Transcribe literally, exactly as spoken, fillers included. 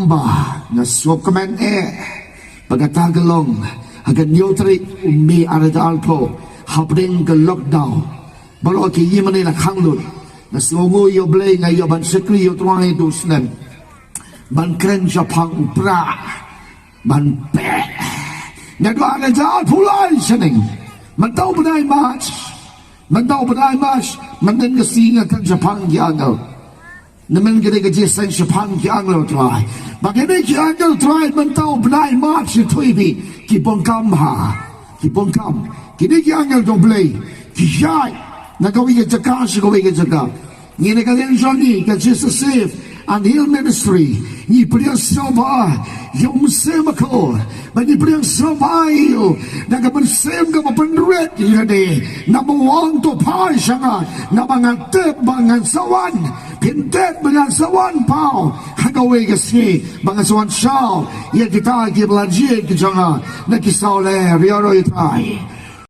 Ba nga sngewkmen eh ba kata ka long ha ka hynñiew tarik u May ar hajar arphew hapdeng ka lockdown. Baroh ki ïing mane la khang lut. Nga sngewnguh ïa U Blei, nga ïoh ban shakri ïa U Trai haduh snem ban kren shaphang u prah ban peh. Naduh ar hajar arphew lai shaneng, mynta u bnai March, mynta u bnai March, mynta ka sngi nga kren shaphang ki angel. Namar ka dei ka jingïaseng shaphang ki angel U Trai. Ba kine ki angel U Trai mynta u bnai March, ïathuh ïa phi, ki bun kam ha, ki bun kam. Kine ki angel jong U Blei ki ïaid na kawei ka jaka sha kawei ka jaka. Ngi na ka liang jong ngi ka Jesus Save and Heal Ministry, ngi pdiang sngewbha ïa U Mynsiem Bakhuid, ba ngi pdiang sngewbha ïa u da ka mynsiem kaba pynrit ïa lade. Namar u ong, to phai sha nga, namar ngan tip ba ngan sa wan. Phin tip ba ngan sa wan paw ha kawei ka sngi, ba ngan sa wan shaw ïa kita kiba la jied ki jong nga na ki sawlem. Ïaroh ïa U Trai.